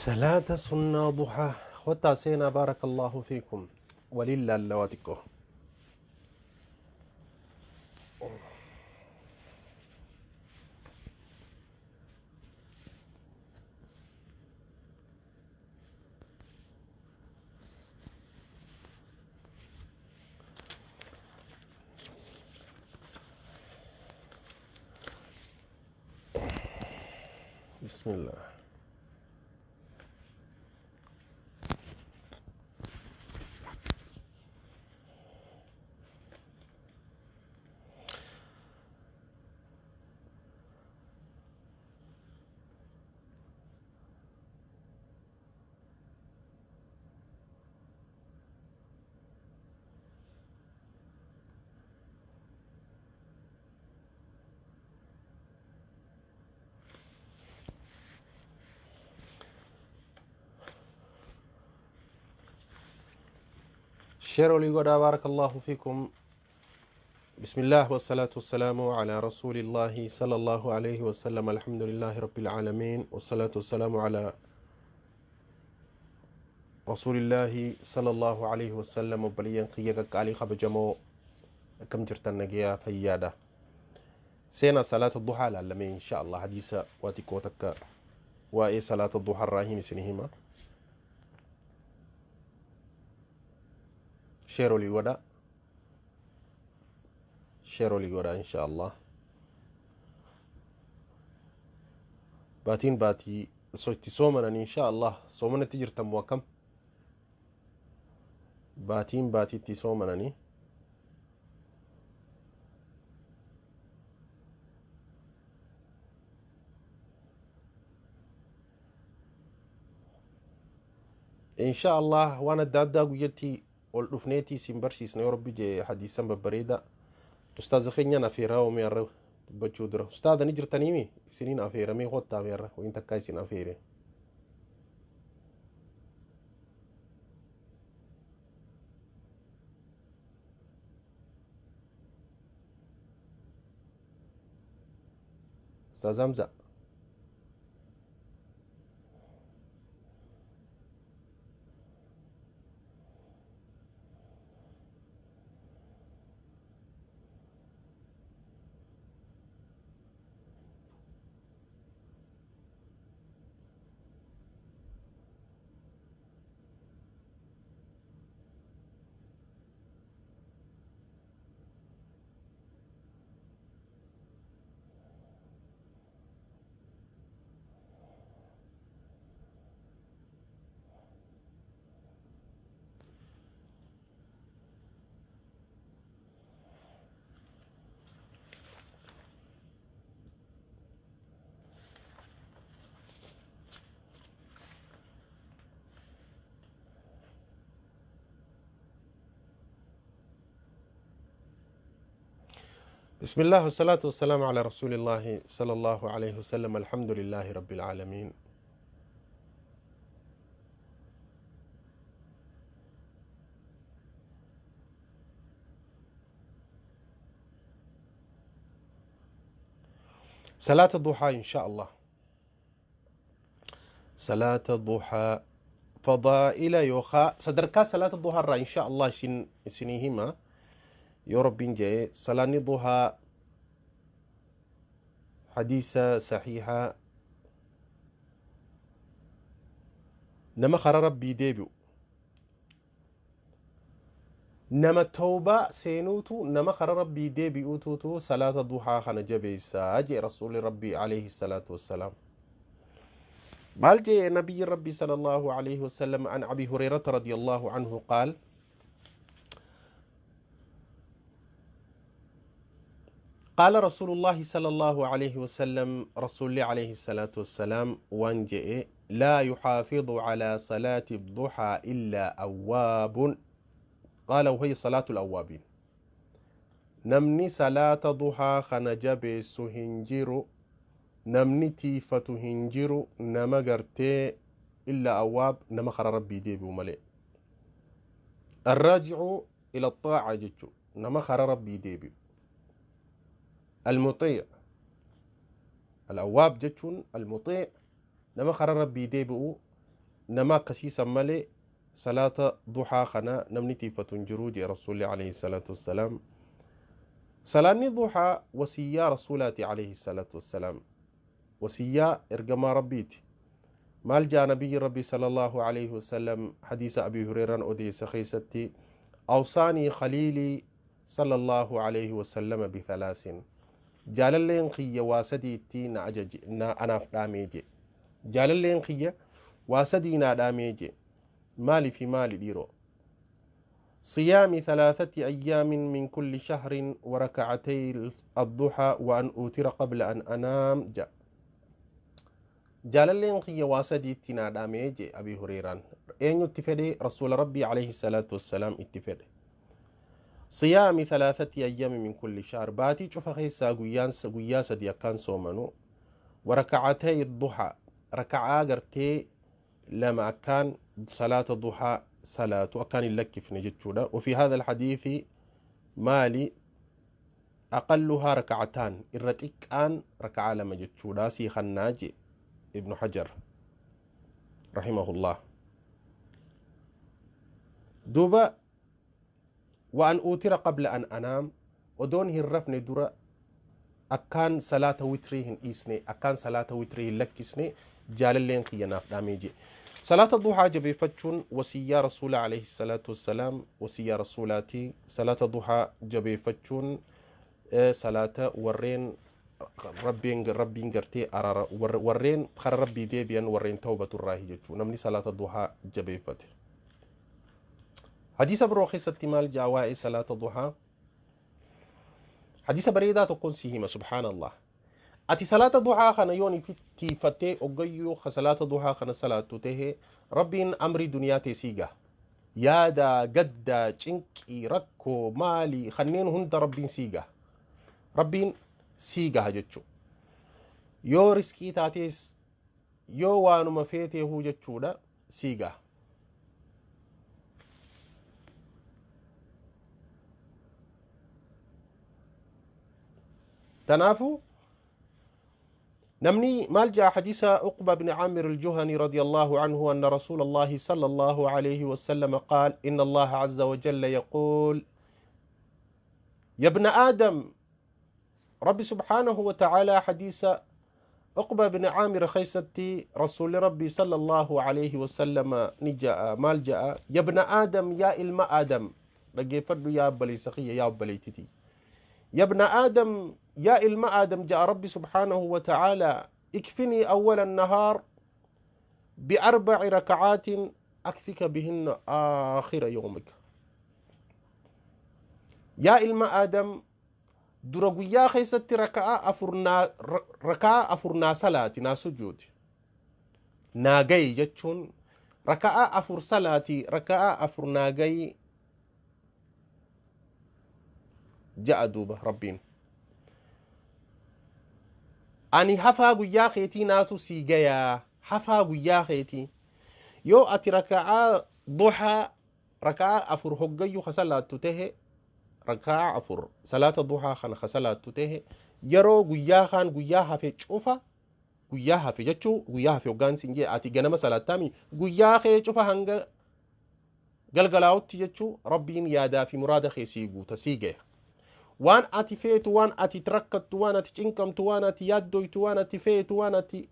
Salaata sunnaa duhaa kottaa seenaa baarakallahu fiikum waliin laallawaa xiqqoo. Bismillah. Share olii godhaa baarakallahu fiikum. بسم الله والصلاة والسلام على رسول الله صلى الله عليه وسلم الحمد لله رب العالمين والصلاة والسلام على رسول الله صلى الله عليه وسلم وبليا قيقك علي خبجمو كم جرتن نجيا فيادا سينا صلاة الضحى لعلمي إن شاء الله حديثة واتيكوتك وإيه صلاة الضحى الراهين سنهما شيروا لي ودا شيروا لي ودا إن شاء الله باتين باتي صوتي صومنا إن شاء الله صومنا تجر تموكم باتين باتي تي صومنا إن شاء الله وانا دادا قيتي ol dhufneetii isin barsiisna yoo rabbi jee hadiisan babbareeda ustaaza keenyaan afeeraa oomee har'a dubbachuu dura ustaaza ni jirtaniimi isiniin afeeramee kottaame har'a wayin takkaa isin afeere ustaaz Hamza بسم الله والصلاة والسلام على رسول الله صلى الله عليه وسلم الحمد لله رب العالمين صلاة الضحى إن شاء الله صلاة الضحى فضائل يوخا صدركا صلاة الضحى الرا إن شاء الله سنيهما يا رب جاي صلاة الضحى حديثة صحيحة نما خرى ربي ديبيو نما توبة سينوتو نما خرى ربي ديبيو توتو صلاة الضحى خنا جبيسا جي رسول ربي عليه الصلاة والسلام مال جي نبي ربي صلى الله عليه وسلم عن أبي هريرة رضي الله عنه قال قال رسول الله صلى الله عليه وسلم رسول الله عليه الصلاة والسلام وانجئ لا يحافظ على صلاة الضحى إلا أواب قال وهي صلاة الأوابين نمني صلاة ضحى خنجب سهنجر نمني تيفة هنجر نمغرتي إلا أواب نمخر ربي ديبي وملئ الراجع إلى الطاعة جتشو نمخر ربي ديبي المطيع الأواب جتشون المطيع نما خرى ربي ديبئو Nama akkasiisan malee salaata duhaa kana namni tiifatu hin jiruu jee Rasuulli alayhi salaatu wassalaam. Salaanni duhaa wasiyyaa Rasuulaati alayhi salaatu wassalaam. Wasiyyaa ergamaa Rabbiiti. Maal jaa nabiyyi Rabbii sallallahu alayhi wasallam hadiisa Abi Hureeraan odeessa keessatti? Awsaanii khaliilii sallallahu alayhi wasallama bithalaasin. Jaalalleen kiyya waa sadiitti na ajaje, na anaaf dhaamee jee. Jaalalleen kiyya waa sadii naa dhaamee jee. Maali fi maali dhiiroo? Siyaami thalathati ayyaamin min kulli shahrin wa raka'atay ad-duha wa an utira qabla an anaam ja. Jaalalleen kiyya waa sadiitti naa dhaamee jee Abi Hureeraan. Eenyutti fedhe? Rasuula Rabbii alayhi salaatu wassalaam itti fedhe. Siyaami thalathati ayyaami min kulli shahr, baatii cufa keessaa guyyaa sadi akkaan soomanu, wa raka'atay duha, raka'aa gartee lama akkaan salaata duhaa salaatu akkaan hin lakkifne jechuudha. Wafi hadha alhadiithi maali? Aqalluhaa raka'ataan, irra xiqqaan raka'aa lama jechuudha sii kannaa je Ibnu Hajar rahimahullah. Duuba wa an uutira qabla an anaam, odoon hin rafne dura akkaan salaata witrii hin dhiisne, akkaan salaata witrii hin lakkisne jaalalleen kiyya naaf dhaamee je. Salaata duhaa jabeeffachuun wasiyyaa Rasuula alayhi salaatu wassalaam, wasiyyaa Rasuulaati. Salaata duhaa jabeeffachuun salaata warreen Rabbiin gartee araara, warreen kara Rabbii deebi'an, warreen tawbaturraahi jechuu namni salaata duhaa jabeeffate. Hadiisa biroo keessatti maal jaa waa'ee salaata duhaa? Hadiisa bareedaa tokkoon si hima, subhaanallah. Ati salaata duhaa kana yoon ifi tiifattee oggayyuu ka salaata duhaa kana salaattu tahe, Rabbiin amrii duniyaa tee sii gaha. Yaada, gadda, cinqii, rakkoo, maali kanneen hunda Rabbiin sii gaha. Rabbiin sii gaha jechuu. Yoo riskii taatees, yoo waanuma feeteehuu jechuudha sii gaha. Tanaafu namni maal jaa hadiisa Uqba bin Caamir al-Juhani radiyallahu anhu anna Rasuula Allahi sallallahu alayhi wasallam qaal inna Allaha azza wa jalla yaquul ya ibna Aadam. Rabbi subhaanahu wa ta'ala hadiisa Uqba bin Caamir keessatti Rasuulli Rabbii sallallahu alayhi wasallam ni ja'a. Maal ja'a? Ya ibna Aadam, yaa ilma Aadam, dhaggeeffadhu yaa obboleessa kiyya, yaa obboleettiti. Ya ibna Aadam, yaa ilma Aadam, ja'a Rabbi subhaanahu wa ta'ala, ikfinii awwala nahaar biarbaci raka'aatin akfika bihinna aakhira yawmika. Yaa ilma Aadam, dura guyyaa keessatti raka'aa afur naa salaati, naa sujuudi, naa gayi jechuun raka'aa afur salaati, raka'aa afur naa gayi ja'a. Duuba Rabbiin, ani hafaa guyyaa keetii naatu sii gayaa. Hafaa guyyaa keetii yoo ati raka'aa duhaa raka'aa afur hoggayyuu ka salaattu tahe, raka'aa afur salaata duhaa kana ka salaattu tahe, yeroo guyyaa kaan guyyaa hafe cufa, guyyaa hafe jechuu, guyyaa hafe hoggaan siin jee, ati ganama salaattaami, guyyaa kee cufa hanga galgalaa'utti jechuu Rabbiin yaadaa fi muraada kee sii guuta, sii gaya. Waan ati feetu, waan ati rakkattu, waan ati cinqamtu, waan ati yaaddoytu, waan ati feetu, waan ati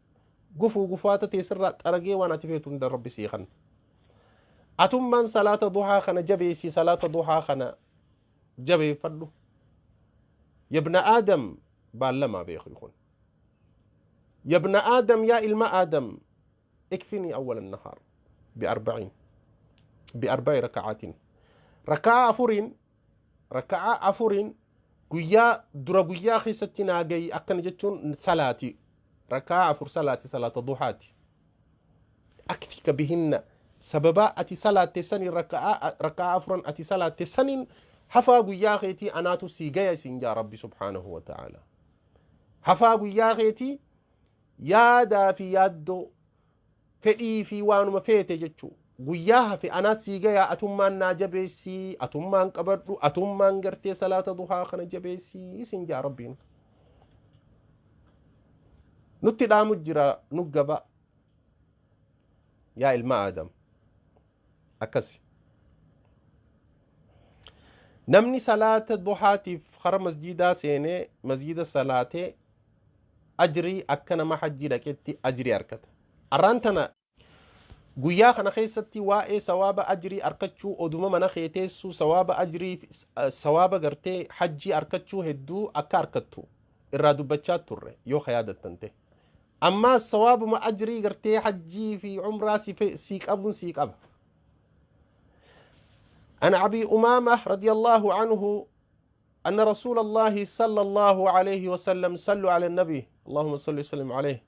gufuu gufaata teessirraa xaragee, waan ati feetu hunda Rabbi sii kanna. Atummaan salaata duhaa kana jabeessi, salaata duhaa kana jabeeffadhu. Yabna Aadam, baallamaa beeku kun. Yabna Aadam, yaa ilma Aadam, ikfinii awwala nahaar biarbaciin biarba'i raka'aatiin, raka'aa afuriin, raka'aa afuriin guyyaa dura guyyaa keessatti naa gayi. Akkana jechuun salaati, raka'aa afur salaati, salaata duhaati. Akfika bihinna, sababaa ati salaatte saniin, raka'aa afuran ati salaatte saniin hafaa guyyaa keetii anaatu sii gaya isin jaa Rabbi subhaanahu wa ta'ala. Hafaa guyyaa keetii, yaadaa fi yaaddoo, fedhii fi waanuma feete jechuu guyyaa hafe anaa sii gayaa. Atummaan naa jabeessii, atummaan qabadhu, atummaan gartee salaata duhaa kana jabeessii isin jaa Rabbiin. Nutti dhaamu jira nu gaba. Yaa ilma Aadam. Akkasi. Namni salaata duhaatiif kara masjiidaa seenee masjiida salaatee ajrii akka nama hajjii dhaqetti ajrii arkata. Arraan tana guyyaa kana keessatti waa'ee sawaaba ajrii arkachuu oduma mana kee teessuu sawaaba ajrii sawaaba gartee hajjii arkachuu hedduu akka arkattu irraa dubbachaa turre yoo ka yaadattan ta'e. Ammaas sawaabuma ajrii gartee hajjii fi umraa sii qabuun sii qaba. An Abii Umaamah radiyallahu anhu أن رسول الله صلى الله عليه وسلم صلوا على النبي اللهم صل وسلم عليه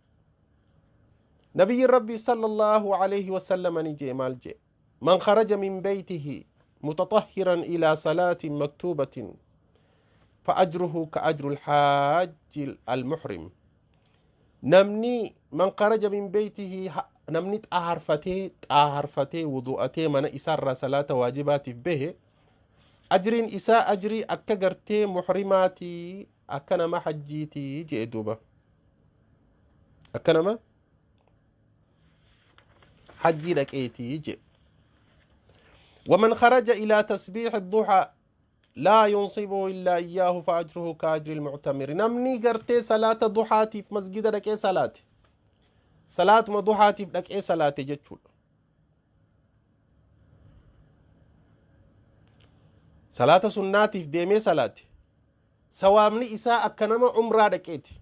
نبي ربي صلى الله عليه وسلم نجي مال جي من خرج من بيته متطهرا إلى صلاة مكتوبة فأجره كأجر الحاج المحرم نمني من خرج من بيته نمني طهرفتي طهرفتي وضوءتي من إسار صلاة واجبات به Ajriin isaa ajrii akka gartee muhrimaatii akka nama hajjiitii je'e duuba. Akka nama hajjii dhaqeetii je'e. ومن خرج إلى تسبيح الضحى لا ينصبه إلا إياه فأجره كأجر المعتمر نمني قرتي صلاة ضحاتي في مسجد دقي صلاة صلاة ما ضحاتي في دقي صلاة جتشول Salaata sunnaatiif deemee salaate. Sawaabni isaa akka nama umraa dhaqeeti.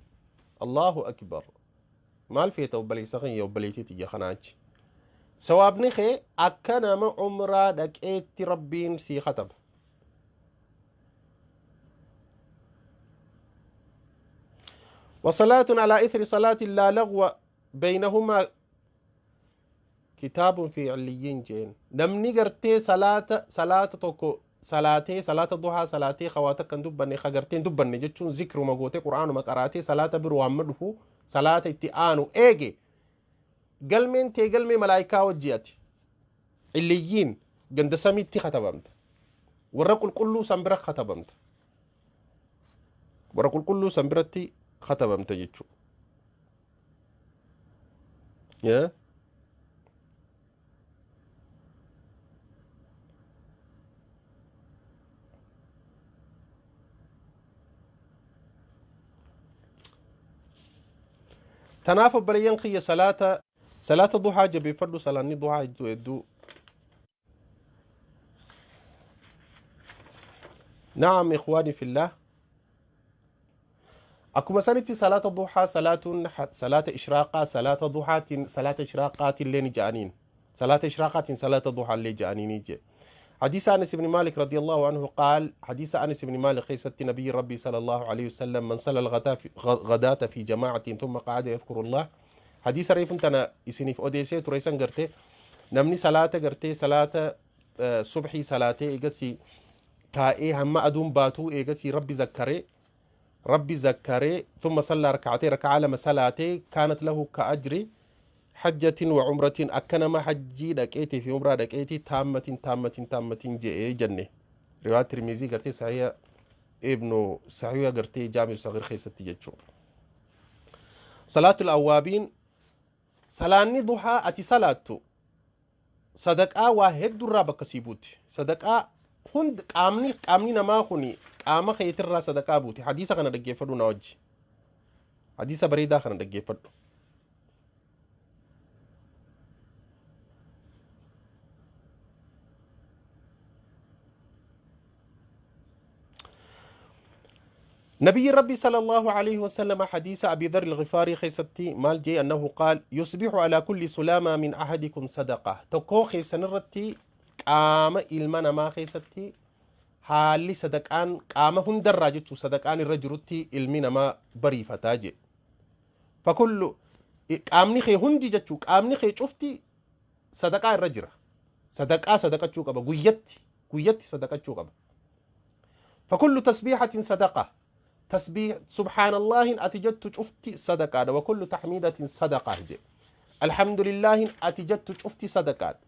Allahu akbar. Maal feeta obboleessa kiyya obboleettii tiyya kanaa achi. Sawaabni kee akka nama umraa dhaqeetti Rabbiin sii kataba. وصلاة على إثر صلاة لا لغو بينهما Kitaabun fi illiyyiin jeen. Namni gartee salaata salaata tokko salaatee salaata duhaa salaatee ka waa takka hin dubbanne ka gartee hin dubbanne jechuun zikruma gootee qur'aanuma qaraatee salaata biroo hamma dhufu salaata itti aanu eege galmeen tee galmee malaayikaa wajji ati illiyyiin ganda samiitti katabamta warra qulqulluu san bira katabamta warra qulqulluu san biratti katabamta jechuudha. Yeah. Tanaaf obboleeyyan kiyya salaata salaata duhaa jabeeffadhu salaanni duhaa hedduu hedduu Naam ikhwaani fillah Akkuma sanitti salaata duhaa salaatuun salaata ishraaqaa salaata duhaatiin salaata ishraaqaatiin illee ni ja'aniin salaata ishraaqaatiin salaata duhaa illee ja'aniin jee حديث أنس بن مالك رضي الله عنه قال حديث أنس بن مالك خيست نبي ربي صلى الله عليه وسلم من صلى الغداة في, غداة في جماعة ثم قعد يذكر الله حديث ريف تنا إسنيف أوديسي تريسان قرتي Namni salaata gartee salaata subhii salaatee eegasii taa'ee hamma aduun baatuu eegasii rabbi zakkaree rabbi zakkaree thumma sallaa raka'atee raka'aa lama salaatee kaanat lahu ka ajri hajjatin wa umratin akka nama hajjii dhaqeetii fi umraa dhaqeetii taammatin taammatin taammatin je'ee jenne riwaa tirmizii gartee sahiha ibnu sahiha gartee jaamiu saghir keessatti jechuudha. Salaatul awwaabiin Salaanni duhaa ati salaattu sadaqaa waa heddurraa bakka sii buuti. Sadaqaa hund qaamni qaamni namaa kun qaama keetirraa sadaqaa buuti. Hadiisa kana dhaggeeffadhu na wajji. Hadiisa bareedaa kana dhaggeeffadhu. Nabiyyiin Rabbii sallallahu alayhi wasallam hadiisa Abi Dharr al-Ghifaarii keessatti maal jee annahu qaal yusbihu ala kulli sulaamaa min ahadikum sadaqa tokkoo keessan irratti qaama ilma namaa keessatti haalli sadaqaan qaama hundarraa jechuu sadaqaan irra jirutti ilmi namaa bariifataa jee fakullu qaamni kee hundi jechuu qaamni kee cufti sadaqaa irra jira sadaqaa sadaqachuu qaba guyyatti guyyatti sadaqachuu qaba Fakullu tasbiihatin sadaqa. Tasbiih subhaanallaahin ati jettu cufti sadaqaadha. Wa kullu tahmiidatin sadaqah jedhe. Alhamdulillaahin ati jettu cufti sadaqaadha.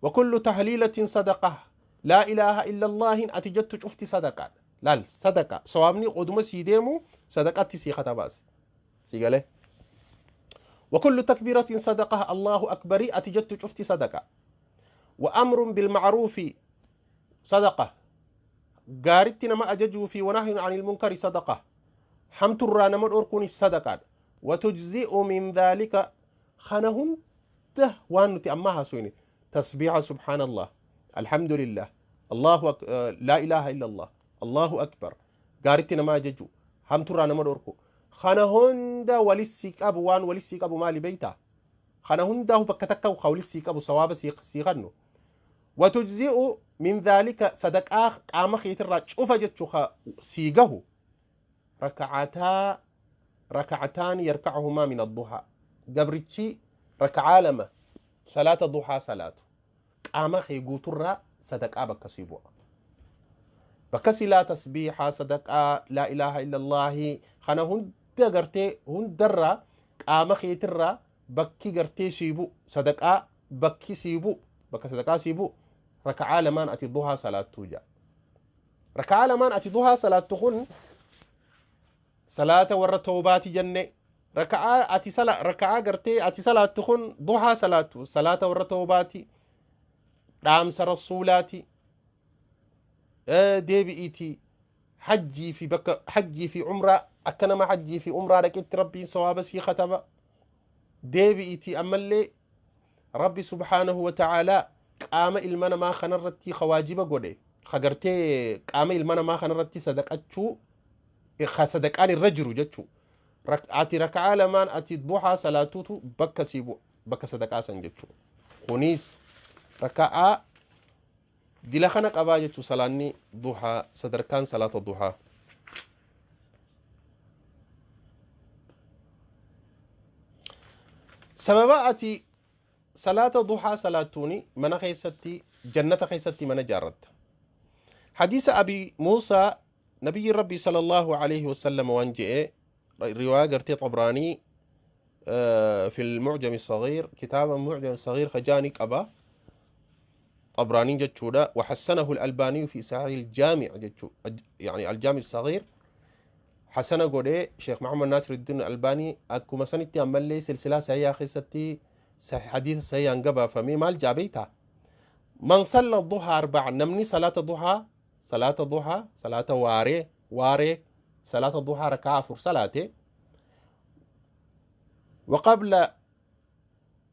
Wa kullu tahliilatin sadaqah. Laa ilaaha illallaahin ati jettu cufti sadaqaadha. Laal sadaqa sawaabni oduma sii deemu sadaqatti sii katabaas. Sii galee. وكل تكبيرة صدقة، الله أكبر ati jettu cufti sadaqa. وأمر بالمعروف صدقة، gaaritti nama ajajuu fi ونهي عن المنكر صدقة، hamturraa nama dhorkuun sadaqaadha. وتجزئ من ذلك، kana hunda waan nuti amma haasofne tasbiixa سبحان الله، الحمد لله، الله أك... لا إله إلا الله، الله أكبر، gaaritti nama ajajuu, hamturraa nama dhorku, kana hunda walissi qabu, waan walissi qabu maali beeytaa? Kana hundaa'u bakka takka ka walissi qabu sawaaba sii kannu. وتجزئ من ذلك، sadaqaa qaama keetirraa cufa jechuu sii gahu ركعتا ركعتان يركعهما من الضحى، gabrichi rakacaa lama salaata duhaa salaatu qaama kee guuturraa sadaqaa bakka sii bu'a. Bakka silaa tasbiixaa, sadaqaa, لا إله إلا الله, kana hunda gartee hundarraa qaama keetirraa bakki gartee sii bu'u, sadaqaa bakki sii bu'u, bakka sadaqaa sii bu'u rakacaa lamaan ati duhaa salaattuu ja'a. Rakacaa lamaan ati duhaa salaattu kun salaata warra toobaati jenne. Raka'aa ati sala raka'aa gartee ati salaattu kun, duhaa salaattu, salaata warra toobaati, dhaamsa rasuulaati. Deebi'iiti hajjii fi bakka hajjii fi umraa, akka nama hajjii fi umraa dhaqetti Rabbiin sawaaba sii kataba. Deebi'iiti ammallee Rabbi سبحانه وتعالى qaama ilma namaa kanarratti ka waajiba godhe, ka gartee qaama ilma namaa kanarratti sadaqachuu, ka sadaqaan irra jiru jechuu. Ati raka'aa lamaan ati duhaa salaatuutu bakka sii bu'a, bakka sadaqaa san jechuu. Kunis raka'aa dila kana qabaa jechuu. Salaanni duhaa, sadarkaan salaata duhaa. Sababa ati salaata duhaa salaattuuni mana keessatti, jannata keessatti mana jaarratta. Hadiisa Abi Muusaa, nabiyyi Rabbii صلى الله عليه وسلم waan je'e, riwaaya gartee Xabraanii في المعجم الصغير، كتاب المعجم الصغير خجاني قبا طبراني جتشودا، وحسنه الألباني في صحيح الجامع جتشو، يعني الجامع الصغير حسنه godhe شيخ محمد ناصر الدين الألباني. akkuma sanitti ammallee silsilaa sahihaa keessatti حديث صحيح gabaafame. Maal jaa beeyta? من صلى الضحى أربعا، namni صلاة ضحى، صلاة ضحى، صلاة waaree waaree، صلاة ضحى ركعة afur salaate، وقبل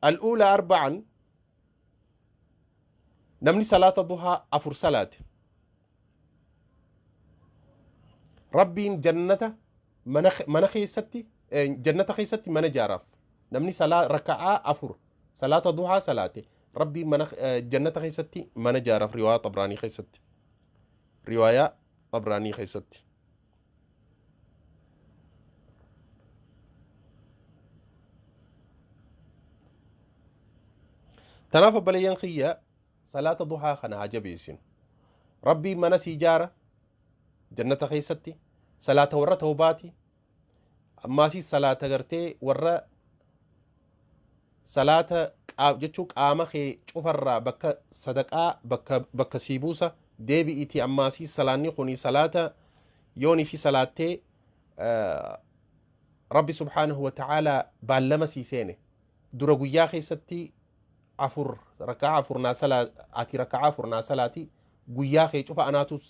الأولى أربعا، namni صلاة ضحى afur salaate, Rabbiin jannata mana keessatti, jannata keessatti mana jaaraaf. Namni salaa raka'aa afur salaata duhaa salaate, Rabbiin mana jannata keessatti mana jaaraaf. Riwaayaa Xabraanii keessatti, riwaayaa Xabraanii keessatti. Tanaaf obboleeyyan kiyya, salaata duhaa kana haa jabeessinu. Rabbiin mana sii jaara jannata keessatti. Salaata warra tawbaati. Ammaasiis salaata gartee warra salaata jechuu qaama kee cufarraa bakka sadaqaa bakka sii buusa. Deebi'iiti ammaasiis salaanni kuni salaata yoonii fi salaattee Rabbi سبحانه وتعالى baallama sii seene. Dura guyyaa keessatti afur, rakaa afur naa salaa, ati rakaa afur naa salaati, guyyaa kee cufa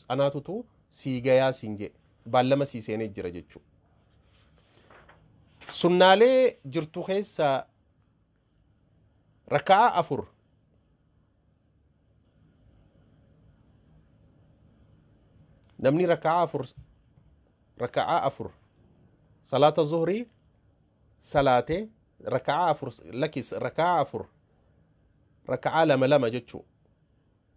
anaatutu sii gayaa siin jee, baallama sii seenee jira jechuu. Sunnaalee jirtu keessa rakaa afur namni rakaa afur, rakaa afur salaata zuhrii salaate, rakaa afur lakis, rakaa afur, rakaa lama lama jechuu.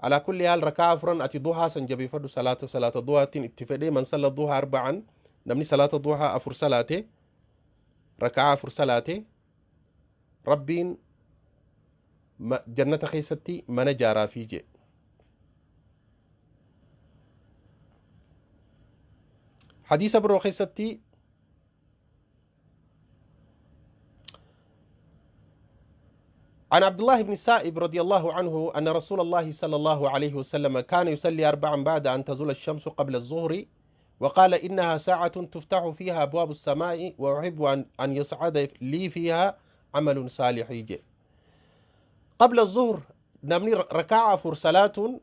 على كل حال rakaa afuran ati duhaa san jabeeffadhu. Salaata duhaatiin itti fedhee. من صلى الضحى أربعا، namni salaata duhaa afur salaate, rakaa afur salaate, Rabbiin jannata keessatti mana jaaraafii jee. Hadiisa biroo keessatti عن عبد الله بن السائب رضي الله عنه أن رسول الله صلى الله عليه وسلم كان يصلي أربعا بعد أن تزول الشمس قبل الظهر، وقال: إنها ساعة تفتح فيها أبواب السماء وأحب أن يصعد لي فيها عمل صالح je. Qabla الظهر namni rakaa 4 salaatuun,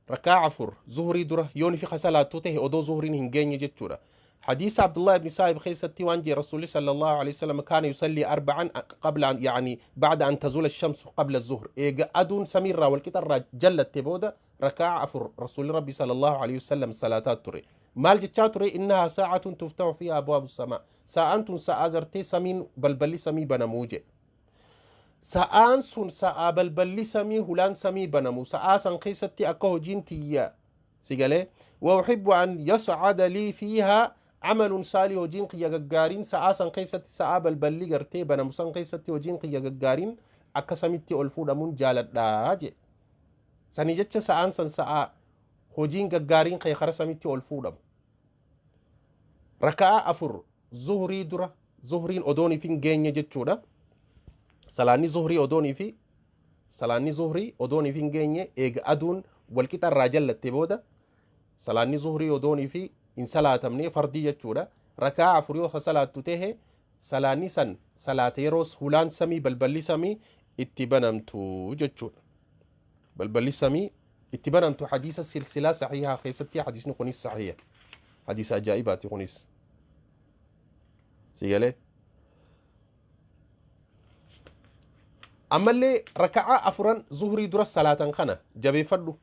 rakaa 4 zuhurii dura yoon fi salaattu ta'e, odoo zuhuriin hin geenye jechuudha. حديث عبد الله بن سائب خيستي وانجي رسول صلى الله عليه وسلم كان يصلي أربعا قبل أن يعني بعد أن تزول الشمس قبل الظهر. إيجا أدون سميرة والكتر جلت تبودا ركع 4 رسول ربي صلى الله عليه وسلم صلاتات تري مال جتشاتري إنها ساعة تفتح فيها أبواب السماء. ساعة ساعة سمين بلبلي سمي بنموجه. Sa'aan sun sa'aa balballi samii, hulaan samii banamu. Sa'aa san keessatti akka hojiin tiyya si galee وأحب أن يصعد لي فيها عمل صالح. Hojiin kiyya gaggaariin sa'aa san keessatti, sa'aa balballi gartee banamu san keessatti, hojiin kiyya gaggaariin akka samitti ol fuudhamuun jaaladhaa je. Sanii jecha sa'aan san sa'aa hojiin gaggaariin kee kara samitti ol fuudhamu. Raka'aa 4 zuhurii dura, zuhuriin odooniif hin geenye jechuudha. Salaanni zuhurii odoonii fi salaanni zuhurii odooniif hin geenye, eega aduun walqixa irraa jallatte booda, salaanni zuhurii odoonii fi hin salaatamne, fardii jechuudha. Rakaa 4 yoo salaattu tahe, salaanni san salaata yeroo hulaan samii, balballi samii itti banamtu jechuudha. Balballi samii itti banamtu. Hadiisa silsilaa sahihaa keessatti hadiisni kunis sahiha. Hadiisa ajaa'ibaati kunis. Si galee? Ammallee raka'aa 4n zuhurii dura salaatan kana jabeeffadhu.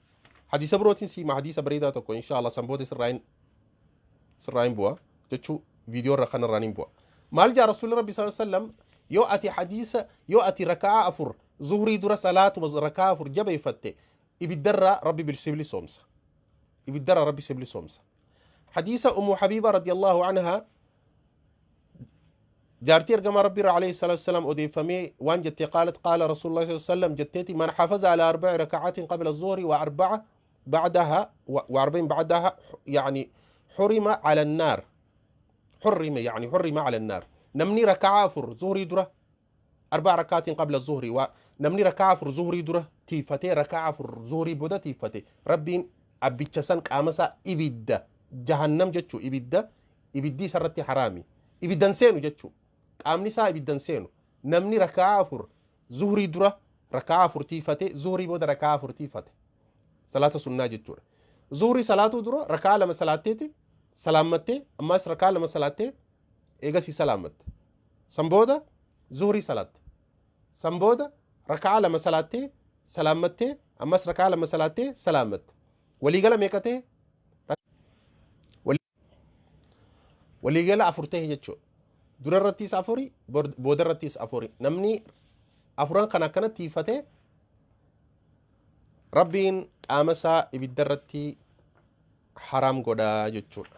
Hadiisa birootiin siima, hadiisa bareedaa tokko, insha Allah. San booda sirraa hin bu'a jechuu, viidiyoo irra kanarraan hin bu'a. Maal jaa Rasuulli Rabbi sallallahu alaihi wasallam? Yoo ati hadiisa, yoo ati raka'aa 4 zuhurii dura salaatuma raka'aa 4 jabeeffatte, ibiddarraa Rabbi si bilisoomsa. Ibiddarraa Rabbi si bilisoomsa. Hadiisa Ummu Habiiba radiyallahu anhaa, jaartii ergamaa Rabbii irraa alayhi salaatu wasalaam, odeeffamee waan jette: قالت قال رسول الله صلى الله عليه وسلم jetteeti: من حافظ على أربع ركعات قبل الظهر وأربعة بعدها وأربعين بعدها يعني حرم على النار، حرم يعني حرم على النار. Namni raka'aa 4 zuhurii dura، أربع ركعات قبل الظهر و namni raka'aa 4 zuhurii dura tiifatee, raka'aa 4 zuhurii booda tiifate, Rabbiin abbicha san qaama isaa ibidda jahannam jechuu, ibidda, ibiddi isarratti haraami, ibiddan seenu jechuu, qaamni isaa ibiddan seenu. Namni raka'aa 4 zuhurii dura raka'aa 4 tiifate, zuhurii booda raka'aa 4 tiifate, salaata sunnaa jechuudha. Zuhurii salaatuu dura raka'aa 2 salaatteeti salaammattee, ammas raka'aa 2 salaattee, eegasii salaammatte. San booda zuhurii salaatte. San booda raka'aa 2 salaattee salaammattee, ammas raka'aa 2 salaattee salaammatte. Waliigala meeqa ta'e? Waliigala 4 ta'e jechuudha. Dura irrattis 4, booda irrattis 4. Namni 4n kan akkana tiifatee, Rabbiin qaama isaa ibidda irratti haraam godhaa jechuudha.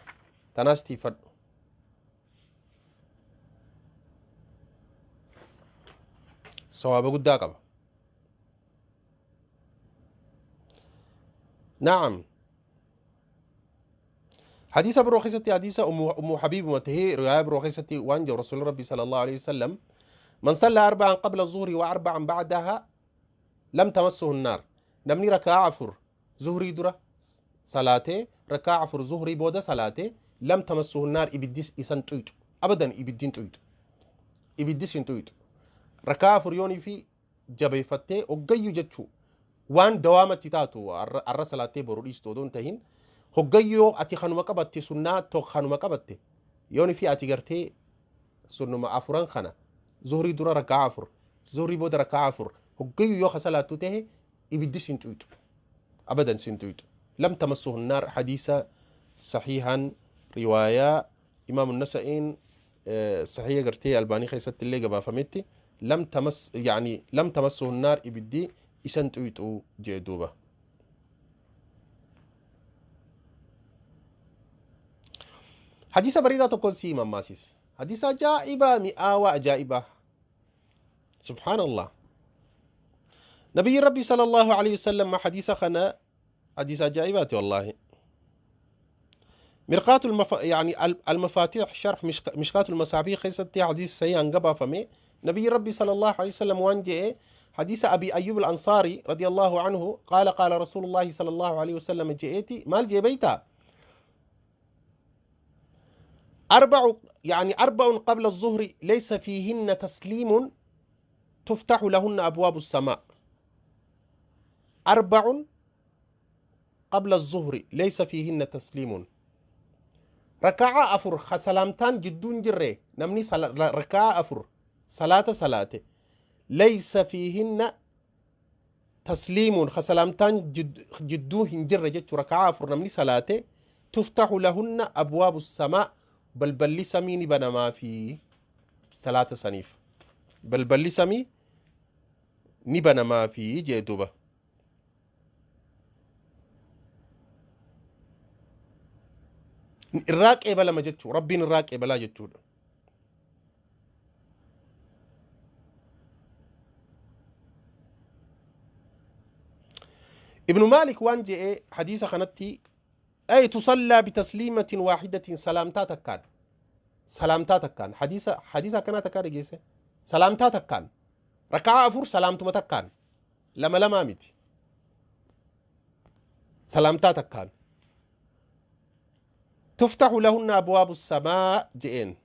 Tanaas tiifadhu. Sawaaba guddaa qaba. نعم، حديث biroo keessatti, حديث أم حبيب متهي رواية biroo keessatti waan jedhu رسول ربي صلى الله عليه وسلم: من صلى أربعا قبل الظهر وأربعا بعدها لم تمسه النار. Namni rakaa 4 zuhurii dura salaatee, rakaa 4 zuhurii booda salaatee, لم تمسه النار, ibiddis isan xuyxu abadan, ibiddiin xuyxu, ibiddis hin xuyxu. Rakaa 4 yoonii fi jabeeffattee hoggayyuu jechuu, waan dawaamatti taatu, arra salaattee boru dhiistu odoo hin tahin, hoggayyuu ati kanuma qabatte, sunnaa tokko kanuma qabatte, yooni fi ati gartee sunnuma 4n kana, zuhurii dura rakaa 4, zuhurii booda rakaa 4, hoggayyuu yoo ka salaattu tahe, ibiddi sin xuyxu, abadan sin xuyxu. لم تمسه النار. حديث صحيحا، رواية إمام النسائين صحيح gartee Albaanii keessatti illee gabaafametti. لم تمس يعني لم تمسه النار, ibiddi isan xuyxu jee duuba. Hadiisa bareedaa tokkon sii mammaasis, hadiisa ajaa'ibaa, mi'aawaa, ajaa'ibaa. سبحان الله. نبي ربي صلى الله عليه وسلم حديث خنا حديث عجائبات والله. مرقات يعني المفاتيح، شرح مشكاة المصابيح خيستي حديث صحيح انقبا فمي. نبي ربي صلى الله عليه وسلم waan je'e، حديث أبي أيوب الأنصاري رضي الله عنه قال: قال رسول الله صلى الله عليه وسلم je'eeti. Maal jee beeyta? أربع يعني أربع قبل الظهر ليس فيهن تسليم تفتح لهن أبواب السماء. أربع قبل الظهر ليس فيهن تسليم. ركعة أفر خسلامتان جدون جري نمني ركعة أفر صلاة صلاة ليس فيهن تسليم خسلامتان جدو هنجر جت ركعة أفر نمني صلاة تفتح لهن أبواب السماء بل بل سميني بنا ما في صلاة سنيف بل بل سمي نبنا ما في جدوبة. الراك إبلا ما جتشو ربين الراك إبلا جتشو. ابن مالك وانجي حديث خنتي أي تصلى بتسليمة واحدة سلامتا تكان سلامتا تكان حديثة كانت تكان جيسة سلامتا تكان ركعة أفور سلامتما تكان لما لما ميت سلامتا تكان تفتح لهن أبواب السماء جئين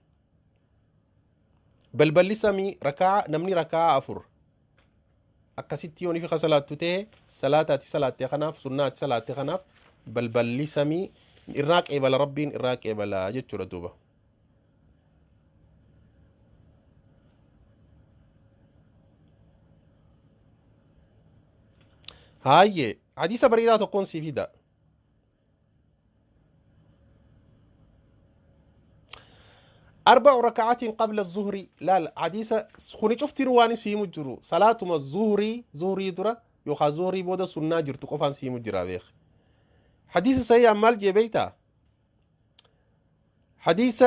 بل بل سمي ركعة نمني ركعة أفور أكستيوني في خسلات تته صلاة صلاة خناف سنة صلاة خناف بل بل سمي إراك إبلا ربين إراك إبلا جتشورة دوبة. هاي حديثة بريدة تكون سيفيدا. أربع ركعات قبل الظهر لا لا حديثة خوني شفت رواني سيمو جرو صلاة ما الظهري ظهري درا يخا ظهري بودا سنة جرتو قفان سيمو جرا بيخ. حديث سيء مال جبيتا حديث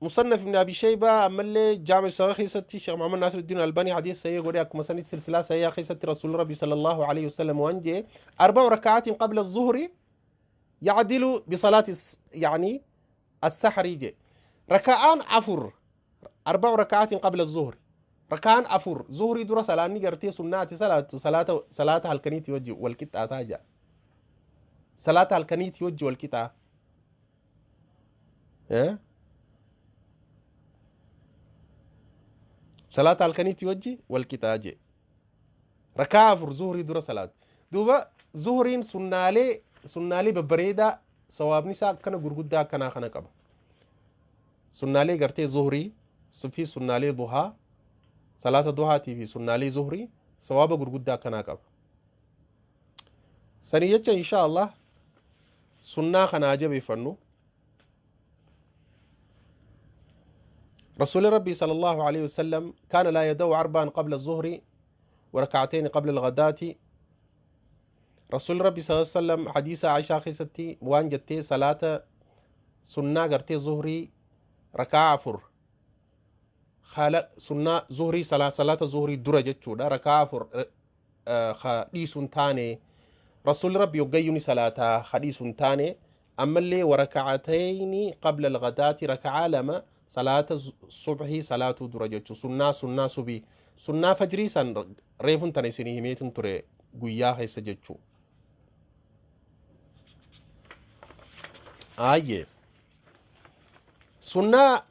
مصنف ابن أبي شيبة أمل جامع الصحيح ستي شيخ محمد ناصر الدين الألباني حديث سيء قولي أكو مسند سلسلة سيء خيستي رسول ربي صلى الله عليه وسلم وأنجي أربع ركعات قبل الظهر يعدل بصلاة يعني السحر يجي ركعان أفر أربع ركعات قبل الظهر ركعان أفر ظهري درا صلاة قرتي سنة صلاة صلاة صلاة هالكنيتي وجه والكتة تاجا صلاة الكنيت يوجه والكتا إيه؟ صلاة الكنيت يوجه والكتا جي ركعة فر ظهري درا صلاة دوبا ظهرين سنالي سنالي ببريدة صواب نساء كنا غرغدا كنا خنا قبا سنالي غرتي ظهري في سنالي ضحى صلاة الضحى تي في سنالي ظهري صواب غرغدا كنا قبا سنيجة إن شاء الله سنة خناجة بفنو رسول ربي صلى الله عليه وسلم كان لا يدعو أربعا قبل الظهر وركعتين قبل الغداة. رسول ربي صلى الله عليه وسلم حديث عائشة خيستي وان جتي صلاة سنة قرتي ظهري ركعة فر خالق سنة ظهري صلاة ظهري درجة شودا ركعة فر خديث تاني رسول ربي يقيني صلاة حديث تاني أما اللي وركعتين قبل الغداة ركعة لما صلاة الصبح صلاة درجة سنة سنة صبي سنة فجري سن ريفون تنسيني هميتن تري قياه يسجدشو. آيه سنة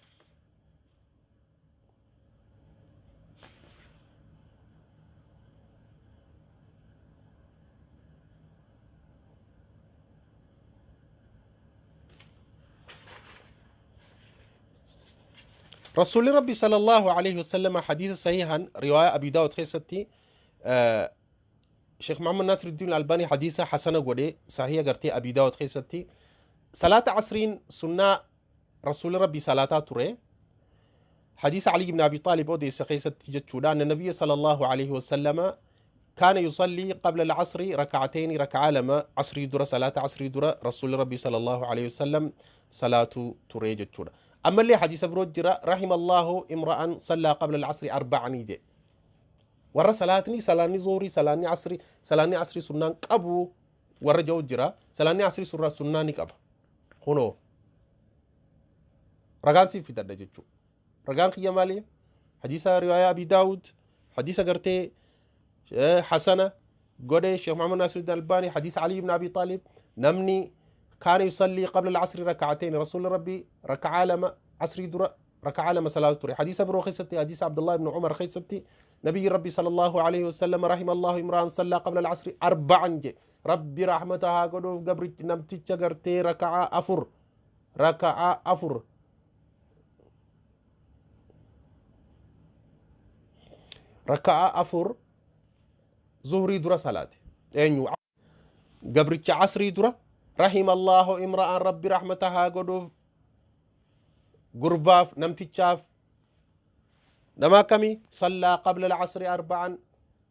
رسول ربي صلى الله عليه وسلم حديث صحيحا رواية أبي داود خيستي شيخ محمد ناصر الدين الألباني حديثة حسنة قولي صحيحة قرتي أبي داود خيستي صلاة عصرين سنة رسول ربي صلاة تري حديث علي بن أبي طالب أودي سخيستي جتشودا أن النبي صلى الله عليه وسلم كان يصلي قبل العصر ركعتين ركعة لما عصري درة صلاة عصري درة رسول ربي صلى الله عليه وسلم صلاة تري جتشودا. أما اللي حديث بروجرة رحم الله امرأ صلى قبل العصر أربع نيجي ورا صلاتني صلاني زوري صلاني عصري صلاني عصري سنان قبو ورا جوجرة صلاني عصري سنة سناني قبو هنو رجان سي في درجة رجان خيمالي حديث رواية أبي داود حديث قرتي حسنة قدي شيخ محمد ناصر الدين الألباني حديث علي بن أبي طالب نمني Kaana yusallii qabla al-asri raka'atayni, Rasuulli Rabbii raka'aa lama asrii dura raka'aa lama salaatu ture. Hadiisa biroo keessatti, hadiisa Abdullah ibn Umar keessatti, Nabiyyi Rabbii sallallahu alayhi wasallam rahima Allahu imra'an sallaa qabla al-asri arba'an je. Rabbi rahmata haa godhuuf gabrichi namticha gartee raka'aa afur, raka'aa afur, raka'aa afur zuhrii dura salaate. Eenyu? Gabricha asrii dura. Rahima Allahu imra'an, Rabbi rahmata haa godhuuf gurbaaf, namtichaaf, nama akkamii? Sallaa qabla al-asri arba'an,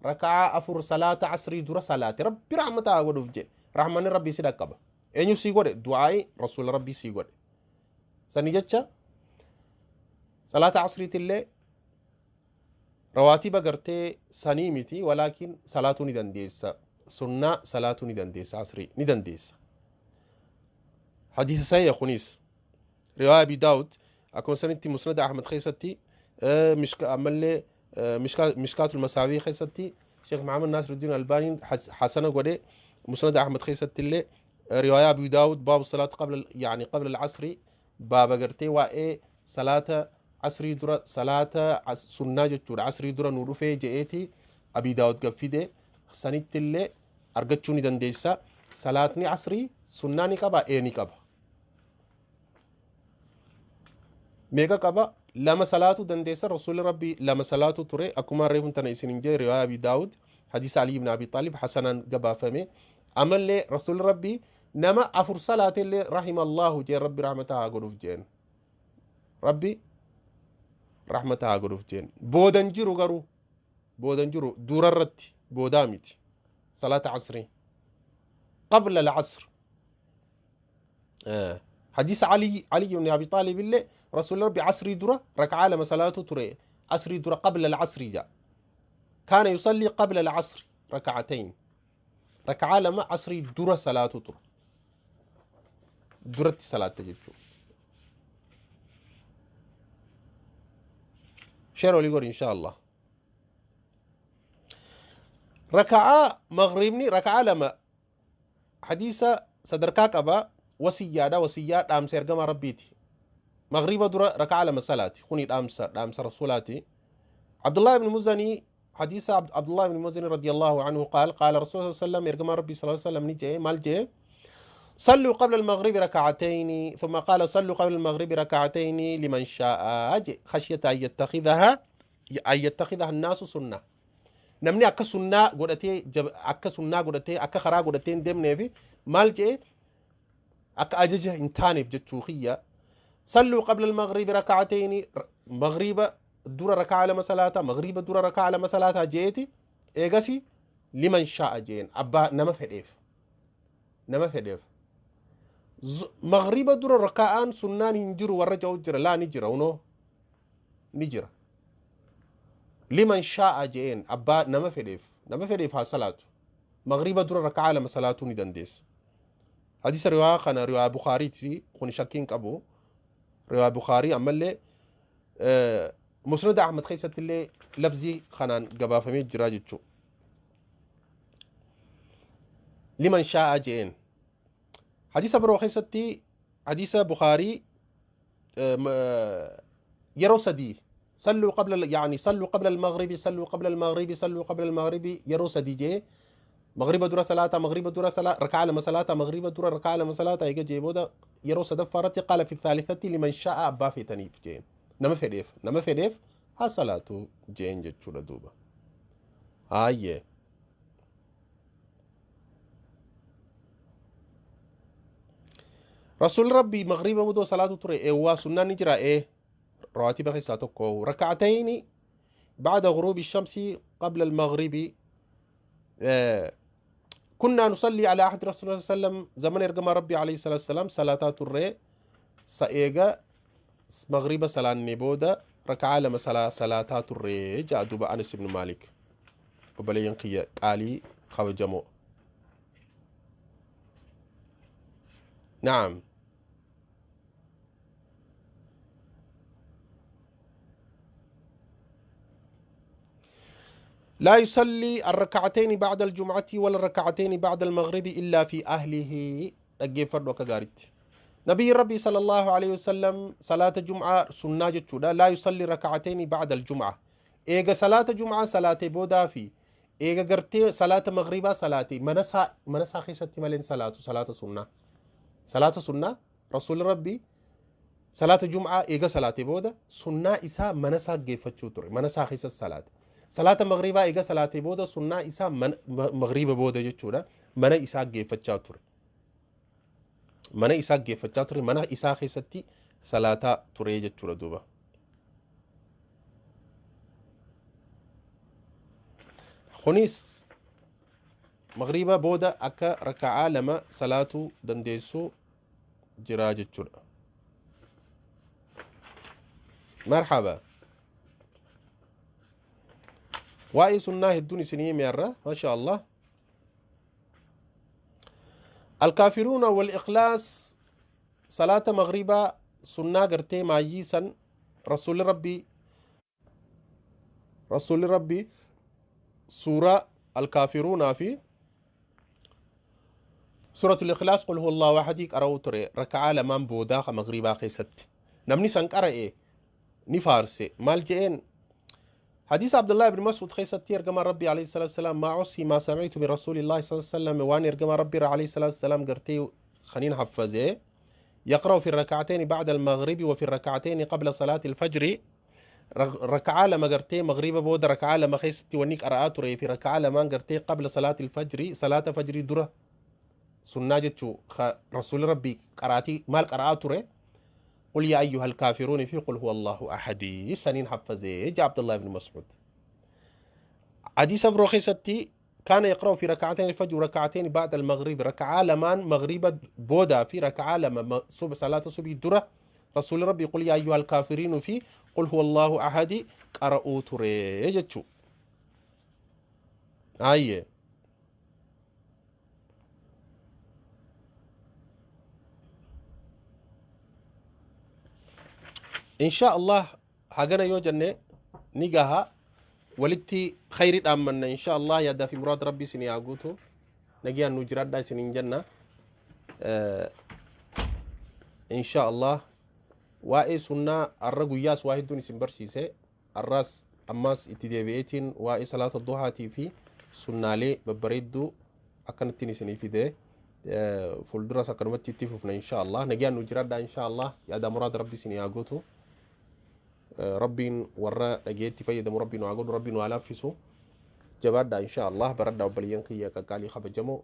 raka'aa afur salaata asrii dura salaate, Rabbi rahmata haa godhuuf jedhe. Rahmanni Rabbii si dhaqqaba. Eenyu sii godhe? Du'aa'i Rasuula Rabbii sii godhe. Sani jecha salaata asriitillee rawaatiba gartee sanii miti, walaakin salaatuu ni dandeessa, sunnaa salaatuu ni dandeessa, asrii ni dandeessa. Hadiisa sahiha kunis, riwaaya Abi Daawud, akkuma sanitti Musnada Ahmad keessatti, ammallee Mishkaatul Masaabii keessatti Sheekh Muhammad Nasiruddin Albaaniin hasana godhe. Musnada Ahmad keessatti illee riwaaya Abi Daawud, baabu salaatu qabla, yani qabla al-asri, baaba gartee waa'ee salaata asrii dura, salaata sunnaa jechuudha, asrii dura nu dhufee je'eeti Abi Daawud gaffide, sanitti illee argachuu ni dandeessa. Salaatni asrii sunnaa ni qaba? Ee, ni qaba. Meeqa qaba? Lama salaatuu dandeessa. Rasuulli Rabbii lama salaatu ture, akkuma reefun tana isin hin jee, riwaaya Abi Daawud, hadiisa Ali ibn Abi Xaalib hasanaan gabaafame. Amallee Rasuulli Rabbii nama afur salaatellee rahima Allahu jeen, Rabbi rahmata haa godhuuf jeen, Rabbi rahmata haa godhuuf jeen. Boodan jiru garuu, boodan jiru, durarratti, boodaa miti. Salaata asrii, qabla al-asr. Hadiisa Ali ibn Abi Xaalib illee Rasuulli Rabbi asrii dura raka'aa lama salaatu ture, asrii dura, qabla al-asri jedha. Kaana yusallii qabla al-asri raka'atayn, raka'aa lama asrii dura salaatu ture, duratti salaatte jechuudha. Share olii godhi insha Allah. Raka'aa magriibni raka'aa lama hadiisa sadarkaa qaba, wasiyyaadha, wasiyyaa dhaamsa ergamaa Rabbiiti. Magriiba dura raka'aa lama salaati, kuni dhaamsa Rasuulaati. Abdullah ibn Muzanii, hadiisa Abdullah ibn Muzanii radiyallahu anhu qaal, qaala Rasuul sallallahu alaihi wasallam, ergamaa Rabbii sallallahu alaihi wasallam ni jedhe. Maal jedhe? صلوا قبل المغرب ركعتين، ثم قال صلوا قبل المغرب ركعتين لمن شاء خشية أن يتخذها الناس سنة. Namni akka sunnaa godhatee, akka sunnaa godhatee, akka karaa godhatee hin deemnee fi maal jedhe, akka ajaja hin taaneef jechuu kiyya. صلوا قبل المغرب ركعتين, magriiba dura rakaa lama salaata, magriiba dura rakaa lama salaataa jeeti. Eegasi لمن شاء jeen, abbaa nama fedheef, nama fedheef. Magriiba dura raka'aan sunnaan hin jiru warra ja'u jira. Laa, ni jira, unoo ni jira. لمن شاء jeen, abbaa nama fedheef, nama fedheef haa salaatu. Magriiba dura raka'aa lama salaatuu ni dandeessa. Hadiisa riwaa kana riwaa Bukaariiti kun, shakkiin qabu, riwaa Bukaarii. Ammallee Musnada Ahmad keessatti illee lafzii kanaan gabaafamee jira jechuu. لمن شاء jeen. Hadiisa biroo keessatti, hadiisa Bukaarii, yeroo sadii صلوا قبل, يعني صلوا قبل المغرب، صلوا قبل المغرب، صلوا قبل المغرب, yeroo sadii jee. Magriba dura salaata, magriba dura raka'a lama salaata, magriba dura raka'a lama salaata eega jee booda, yeroo sadaffaa irratti قال في الثالثة لمن شاء, abbaa feetaniif jeen, nama fedheef, nama fedheef haa salaatu jeen jechuudha duuba. Hayyee, Rasuulli Rabbii magriba budoo salaatu ture. Eewwaa, sunnaan ni jira. Ee, rawaatiba keessaa tokko ركعتين بعد غروب الشمس قبل المغرب. كنا نصلي على عهد رسول الله صلى الله عليه وسلم, زمن ergamaa Rabbii عليه الصلاة والسلام salaataa turre, eega magriba salaannee booda raka'aa lama salaataa turre ja'a duuba Anas ibn Maalik. Obboleeyyan kiyya qaalii kabajamoo, نعم. لا يصلي الركعتين بعد الجمعة ولا الركعتين بعد المغرب إلا في أهله. Dhaggeeffadhu akka gaaritti. Nabiyyi Rabbii sallallahu alaihi wasallam salaata jum'aa sunnaa jechuudha. Laa yusalli raka'atayni ba'da al-jum'a. Eega salaata jum'aa salaatee boodaa fi eega gartee salaata maghribaa salaatee mana isaa keessatti malee hin salaatu salaata sunnaa. Salaata sunnaa Rasuulli Rabbii salaata jum'aa eega salaatee booda sunnaa isaa mana isaa geeffachuu ture. Mana isaa keessatti salaata. Salaata maghribaa eega salaatee booda sunnaa isaa maghriba booda jechuudha. Mana isaa geeffachaa ture. Mana isaa geeffachaa ture. Mana isaa keessatti salaataa ture jechuudha duuba. Kunis maghriba booda akka raka'aa lama salaatuu dandeessu jira jechuudha. Marhaba. Waa'ee sunnaa hedduun isinii hime har'a. Masha Allah. Alkaafiruuna wal ikhlaas salaata maghribaa sunnaa gartee maayyii san Rasuulli Rabbii suuraa Alkaafiruunaa fi Suratul Ikhlaas, qul huwallahu ahadii qara'uu ture raka'aa lamaan boodaa ka maghribaa keessatti. Namni san qara'e ni faarse. Maal je'een? Hadiisa Abdullah ibn Mas'ud keessatti ergamaan Rabbii alayhi salaatu wasalaam, maa usii maa sami'tu min Rasuulillahi sallallahu alayhi wasallam, waan ergamaa Rabbii irraa alayhi salaatu wasalaam gartee kaniin haffazee, يقرأ في الركعتين بعد المغرب وفي الركعتين قبل صلاة الفجر، raka'aa lama gartee magriba booda raka'aa lama keessatti wanni qara'aa ture fi raka'aa lamaan gartee qabla salaati alfajri, salaata fajrii dura sunnaa jechuu, Rasuulli Rabbii qaraatii maal qara'aa ture? Qul yaa ayyuha alkaafiruun fi qul huwa Allahu ahadii saniin haffazee ja Abdullah ibn Mas'ud. Hadiisa biroo keessatti kaana yaqra'u fi raka'atain alfajr, raka'atain ba'da almaghrib, raka'aa lamaan magriba boodaa fi raka'aa lama salaata subii dura Rasuulli Rabbii qul yaa ayyuhal kaafiriin fi qul huwa Allahu ahadi qara'uu ture jechuu. Ayyee. Insha Allah hagana yoo jenne ni gaha. Walitti khayri dhaammanna insha Allah. Yaadaa fi muraada Rabbii isin haa guutu. Nagiyaan nu jiraadhaa isiniin jenna. Insha Allah waa'ee sunnaa har'a guyyaas waa hedduun isin barsiise. Har'aas ammaas itti deebi'eetiin waa'ee salaata duhaatii fi sunnaalee babbareedduu akkanattiin isinii fide. Fuulduras akkanumatti itti fufna insha Allah. Nagiyaan nu jiraadhaa insha Allah. Yaadaa muraada Rabbi isin haa guutu. Rabbiin warra dhageetti fayyadamu Rabbi nu haa godhu, Rabbi nu haa laaffisu. Jabaadhaa insha Allah, baradhaa obboleeyyan kiyya qaqqaalii kabajamoo,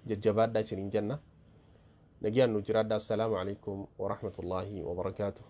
jajjabaadhaa isiniin jenna. Nagiyaan nu jiraadhaa. Assalaamu alaikum warahmatullaahi wabarakaatuh.